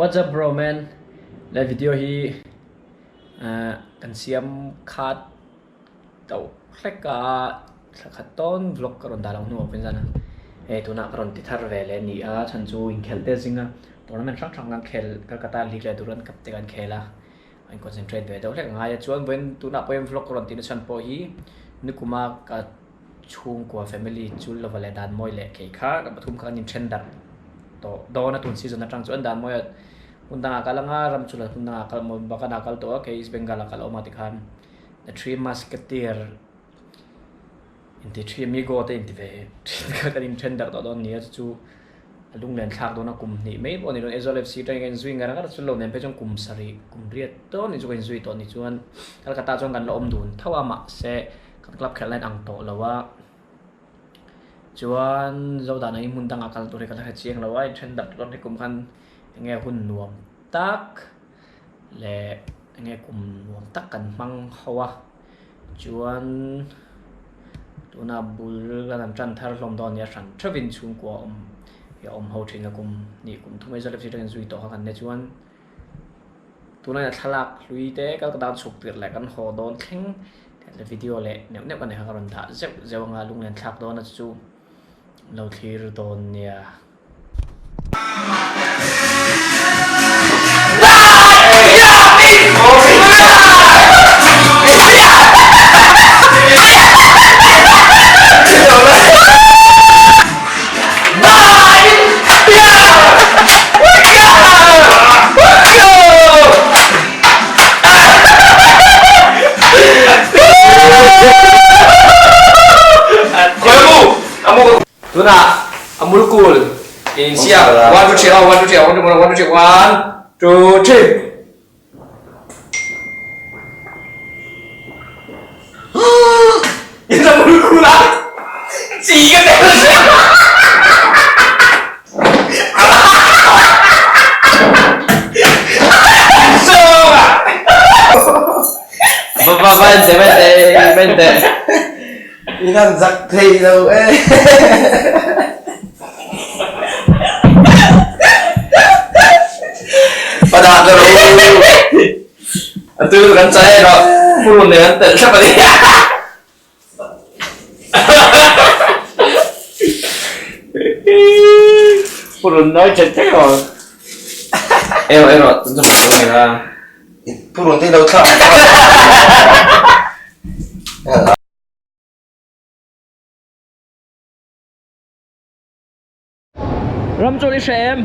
What's up bro man le video hi kan siam khat tauh hlek a thla khat tawn vlog ka rawn dah loh hnuah pawhin zan a hei tunah ka rawn ti thar ve leh a ni a chhan chu inkhelh te zinga tournament hrang hrang kan khel Calcutta league leh Durand cup te kan khel a an concentrate ve deuh hlek a ngai a chuan vawiin tunah pawhin vlog ka rawn tihna chhan pawh hi nikuma ka chhungkua family chu lova leh dan mawi leh kei kha ka pathum kha kan inthen darh tawh dawn a tun season atang chuan dan mawi hun dangah kal anga ram chu la hun dangah kal maw bagan ah kal tawh a kei East Bengal ah kal awm a tikhan the three musketeer inti three amigo te inti ve thin kha kan inthen darh tawh dawn a ni a chu chu a lunglen thlak dawn a kum hnih mai pawh a ni dawn Aizawl FC atangin kan inzui ngar ngar chu lo nen phei chuan kum sarih kum riat dawn ni chu kan inzui tawh a ni chuan Calcutta chuan kan la awm dun tho a mahse Kan club khelh line ang tawh lo a, chuan Zodan ah hi hmun dangah kal tur hi ka la hre chiang lo a, inthen darh dawn hi kum khan enge hun nuam tak leh enge kum nuam tak kan hmang ho a, chuan tuna bul kan han tan thar hlawm dawn nia hran theuhin chhungkua awm hi a awm ho thin a kum hnih kum thum Aizawl FC atangin zui tawh kha kan nia chuan. Tunlaiah thlalak hlui te kal ka dan chhuk tirh leh kan haw dawn thleng leh video leh neuh neuh ka nei kha ka rawn dah zeuh zeuh anga lunglen thlak dawn a chu lo thlir dawn nia. Tunah a mulkul in siam one two three aw one two three one two one two three one two three. In a mulkul a chi ka tel Va va va en teh va en teh va en teh. In han zak thei lo e. Pa dah ka ro. A tu kan chai erawh purun nen an telh thlap a ni. Purun nawi chet chet rawh. Erawh erawh tun chu hmu mai la. Purun te lo thlak. Ram chu i hre em?